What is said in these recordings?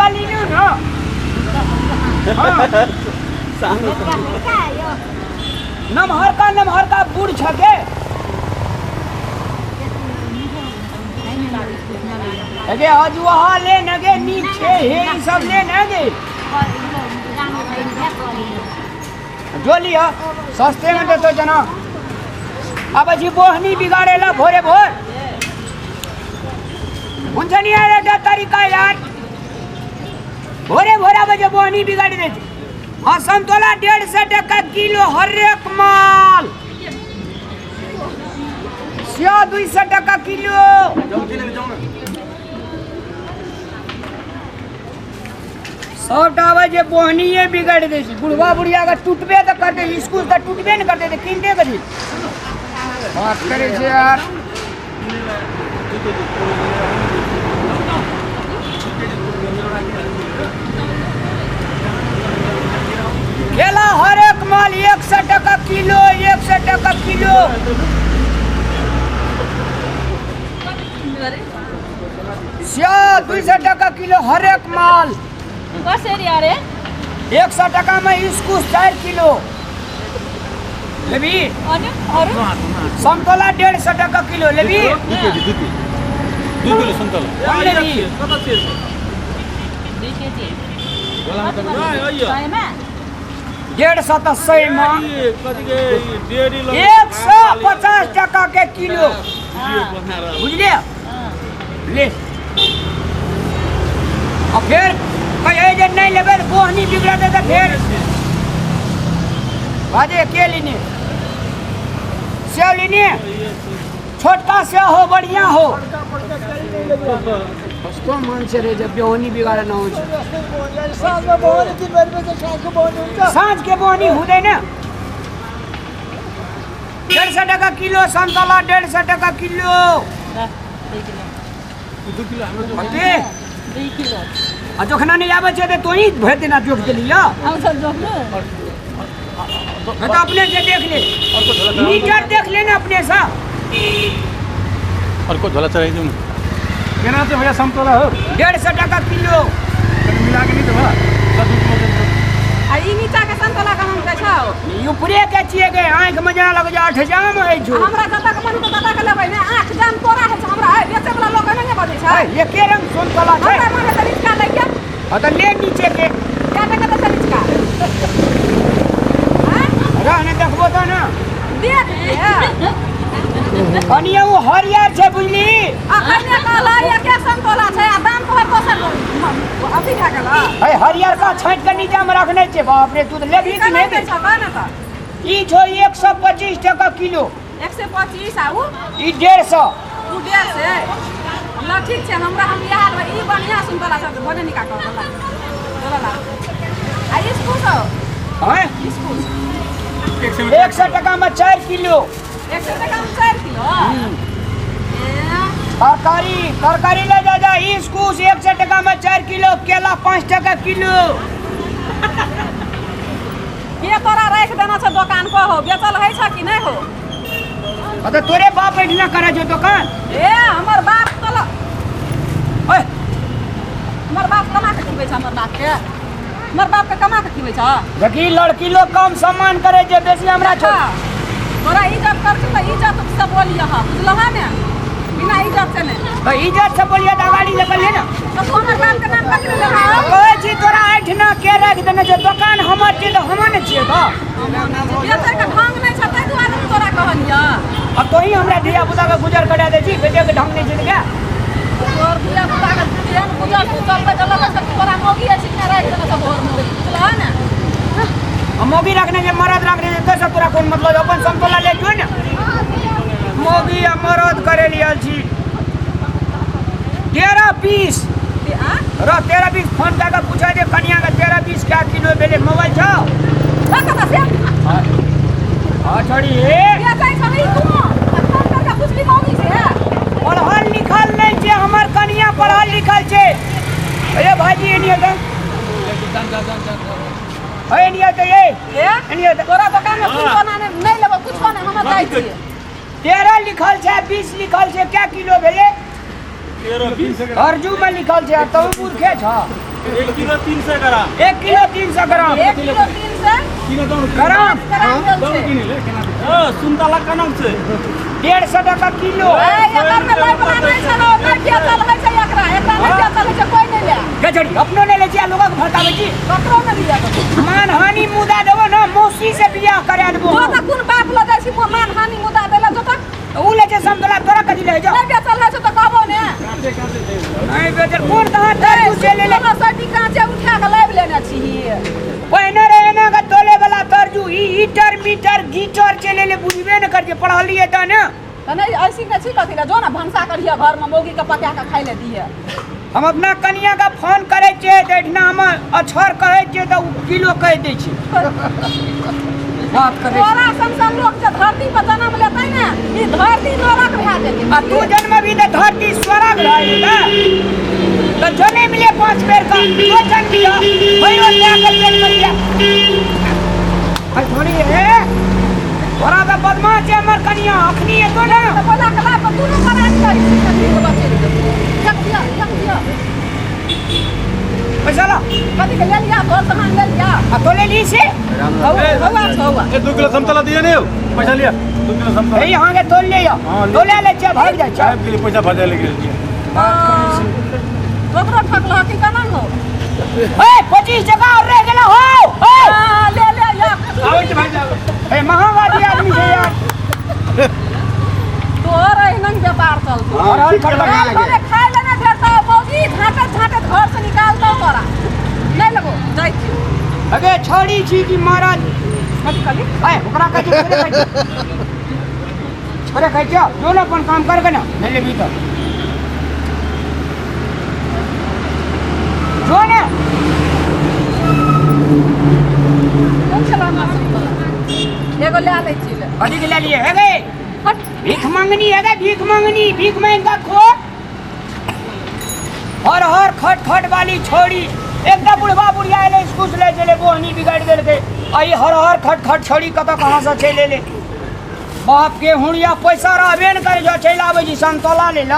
छोटका लिनु न। हाँ। नमहरका नमहरका बूढ़ छ के। अगे अजुआ ले नगे नीक छे, हे ई सब ले नगे। जो लिया सस्ते में देतो जना। अब जी बोहनी बिगाड़ेला भोरे भोर। हुन्छ नि यार एउटा तरिका यार। भोरे भोरे अब जे बोहनी बिगाड़ी दे। हाँ संतोला 150 टका किलो हरेक माल। स्या 200 टका किलो। सबटा आबै जे बोहनिए बिगाड़ि दै छै। बुढ़वा बुढ़िया के टूटबे तऽ करतै, स्कूल तऽ टूटबे ने करतै तऽ किनते कथी बात करै छै यार। केला हरेक माल 100 टका किलो, 100 टका किलो। स्या 200 टका किलो हरेक माल। कसरी अरे? 100 टका में इसकुस 4 किलो लेबी। अनि अरू? समतोला 150 टका किलो लेबी। 2 केजी, 2 केजी, 2 किलो सुन्तला। कोन लेबी? 2 केजी। सयमा? 150 तऽ सयमा। 150 टका के किलो बुझलियै? ले आ फेर कहियै जे नहि लेबै तऽ बोहनी बिगड़तै तऽ फेर बाजे के लेने सेव लेने छोटका सेव हो बढ़िया हो। कस्तो मान्छे रहेछ बोहनी बिगाडेर नआउँछ। साँझ के बोहनी हुँदैन। 150 टका किलो सन्तला, 150 टका किलो। 2 किलो। कते? 2 किलो। आ जोखना नहि आबै छै तऽ तोही भरि दिना जोख देली यौ। आउँछ जोख्नु? मैं तो अपने से देख ले, मीटर देख ले ना अपने से। अर्को झोला चढाइदिउँ न। केना चाहिँ भैया समतोला हो? 150 टका किलो। कनि मिलाके नि त भयो। ल, 2 किलो दिनु। आ ई नीचा के संतोला कहाँ के छौ? ई ऊपरे के छियै गे, आँखि में जेना लगै छै 8 जाम होइ छौ। हमरा जतऽ के मन ततऽ के लेबै ने, 8 जाम तोरा होइ छौ हमरा, हे बेचै वाला लोक एना नहि बजै छै। है, एके रंग समतोला छै। हमरा मन तऽ निचका लै के। हाँ तऽ ले नीचे के। कए टका दै छै निचका? आँय? रह ने देखबो तऽ ने। देख के। कनिये ओ हरियर छै बुझली। आ कनिये कहला एके समतोला छै आ दाम तोहर दोसर अथी भए गेल। है हरियर का छाँटि के नीचा में रखने छै। बाप रे तू तऽ लेबही कि केना नहि? दै छौ कह ने तऽ। ई छौ 125 टका किलो। 125 आ उ? ई 150। उ 150। ल ठीक छै, हमरा हम इएह लेबै, ई बढ़िआँ सुनतला छै, भने निका कऽ बोला। बोला ला। आ इसकुस हौ? हैं? इसकुस। 100 टका में 4 किलो। 100 टका में 4 किलो? तरकारी तरकारी ले जा जा। इसकुस 100 टका में 4 किलो, केला 5 टका किलो। के तोरा राखि देना छौ दोकान पर हो, बेचल होइ छौ कि नहि हो? तऽ तोरे बाप एहिठिना करै छौ दोकान? ए हमर बाप तो ओए हमर बाप कमा के खिबै छै। हमर बाप के, हमर बाप के कमा के खिबै छ? देखी लड़की लोग कम सम्मान करे जे बेसी हमरा छौ। तोरा इज्जत कर छी तऽ इज्जत से बोलिए हा, बुझलह ने? बिना इज्जत से नहि। तऽ इज्जत से बोलिए तऽ अगाड़ी लेकर ले ना। तऽ तू हमर बाप के नाम कथी लेलह? कहै छी तोरा एहिठिना के राखि देने छै दोकान? हमर छियै तऽ हमर ने छियै। तऽ बेचै के ढंग नहि छै ताहि दुआरे ने तोरा कहलियऽ। आ तोही हमरा धिया पुता के गुजर करा दै छी, बेचै के ढंग नहि छै तऽ क्या? तोहर धिया पुता के जेहन गुजर तू चलबै तऽ लगै छै तोरा मौगी अछि ने राखि देने छौ घरमे, बुझलह ने? आ मौगी रखने छै मरद रखने छै तो सब तोरा कोन मतलब? अपन समतोला ले जो ने। मौगी आ मरद करे लियल छी। 13 पीस रह, 13 पीस। फोन कए कऽ पूछै जे कनिया के 13 पीस कए किलो भेलै। मोबाइल छौ? हाँ छोड़ी पढ़ल लिखल नहि छै हमर कनिया, पढ़ल लिखल छै। अरे भाईजी एनी तऽ, एनी तऽ, ए एनी तऽ। तोरा दोकान में कुछो नहि लेबो, कुछो नहि, हम जाइ छियै। 13 लिखल छै 20 लिखल छै, कै किलो भेलै? अर्जू में लिखल छै। तू मूर्खे छ। 1 किलो 300 ग्राम। 1 किलो 300 ग्राम। 1 किलो 300 ग्राम। ग्राम भेल छै। ओ सुनतला केना छै? 150 टका किलो। ए, एकर में लै बला नहि छै ने, नहि बेचल होइ छै एकरा, एकरा नहि बेचल होइ छै, कोइ नहि ले। गजड़ी अपनो नहि लै छी आ लोगक भड़काबै छी। ककरो नहि लिअ। मान हानि मुदा देबो ने, मौसी से बियाह करा देबो। जो तऽ कोन बाप लऽ जाइ छी मान हानि मुदा दै लए, जो तऽ। उ लै छै समतोला, तोरा कथी लै जाओ? नहि बेचल होइ छै तऽ कहबो ने। नहीं बेचल कोन कहाँ तरबूज से ले ले। सुनतला सटी काँचे उठा कऽ लाबि लेने छीही। पहिने रहे ना के तोले वाला तरजू, ई ईटर मीटर गीटर चले ले, बुझबे न कर जे पढ़लिए त ने। तऽ नहि ऐसी नहि छी कथी लए, जो ने भनसा करिहे घरमे, मौगीके पका कऽ खाइ लए दिहे। हम अपना कनिया के फोन करै छियै तऽ एहिठिना हम अक्षर कहै छियै तऽ ओ किलो कहि दै छै। बात करै तोरा सन सन लोक जे धरती पर जन्म लेतै ने, ई धरती नरक भए जेतै। आ तू जन्मबी तऽ धरती स्वर्ग भए जेतै। तऽ जनमि ले 5 बेर का, तो जन्मिह, भैरो लए कऽ पेट में दिया। अरे थोड़ी हे, तोरा तऽ बदमाश छै हमर कनिया, अखनी एतो ने। तऽ बोला के लाभ दुनू परानी करै छी, तऽ ठीक बचै जेतौ। फेक दिअ, फेक दिअ। पैसा ला। कथी के ले लिया, घर सामान ले लिया। आ तो ले ली से? हौआ, हौआ, हौआ। ए 2 किलो समतोला दिए ने, पैसा लिया। 2 किलो समतोला। हे यहाँ के तोल ले या। हाँ, ले। तोले ले छै, भाग जाइ छै। साहब के लिए पैसा भजा ले गेल। तोकरो ठकलह की केना हो? ए 25 टका और रह गेल हो। ए हाँ, ले ले या। आबै छै भाई साहब। ए महावादी आदमी छै यार। तोहर एहन व्यापार चलतौ। और और खटखट तोरे खाइ लए नहि भेटतौ, मौगी झाँटैत झाँटैत घर से निकालतौ तोरा। नहि लेबो, जाइ छी। अगे छोड़ी छी कि महाराज। कथी कहली? ए ओकरा कहै छै थोड़े खाइ छै। थोड़े खाइ छौ, जो ने अपन काम कर के ने, नहि लेबही तऽ। जो ने। कोन छला हमरा समतोला? एगो लए लै छी ले। कथी के लए लिए? हे गे। हट। भीख मंगनी है गे, भीख मंगनी, भीख मांग के खो। हर हर खट खट वाली छोड़ी। एकटा बुढ़वा बुढ़िया एलै स्कूल से ले चले, बोहनी बिगाड़ देलकै। आ ई हर हर खट खट छोड़ी कतऽ कहाँ से चलि एलै। बाप के हुड़िया पैसा रहबे ने करै छौ, चलि आबै छी समतोला ले ल।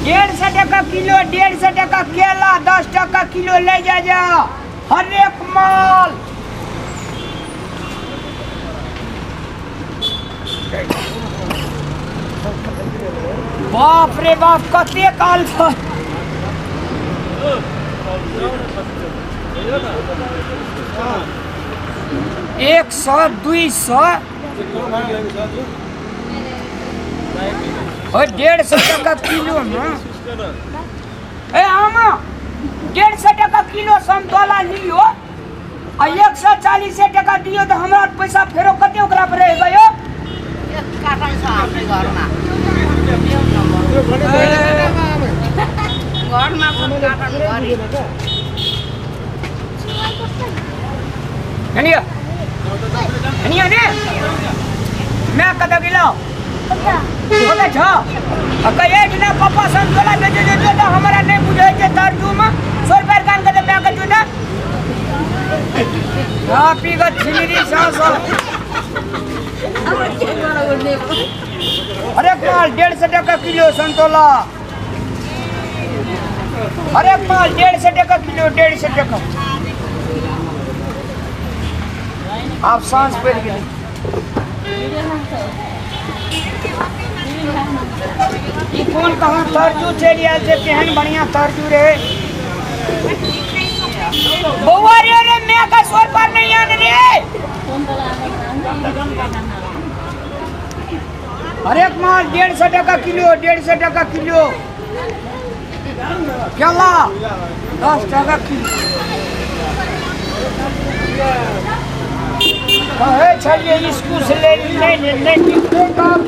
150 टका किलो, 150 टका केला, 10 टका किलो ले जा जा हरेक माल। बाप रे बाप कते काल पर। 100 200 और 150 टका किलो में। ए आमा 150 टका किलो समतोला लियो आ 140 टका दियो तऽ हमरा पैसा फेरो कते ओकरा पर रहि गयो? एनिया एनिया ने मैं कतऽ गेलौ? कतऽ छौ? आ कहिए कि ना पापा समतोला बेचै छै जो तऽ हमरा नहि बुझै छै तरजूमे 100 रुपया कान के माय के जो खा पी कऽ छिनरी सास। हरेक माल 150 टका किलो संतोला। हरेक माल 150 टका किलो, 150 टका। आब साँझ पड़ि गेलै। ई कोन कहाँ तरजू चलि आयल छै, केहन बढ़िया तरजू रहे। बौआ रे रे my का स्वर पर नहीं आन रे। हरेक माल 150 टका किलो, 150 टका किलो। केला 10 टका किलो। कहै छलियै स्कूल से ले नहि नहि निकले तब।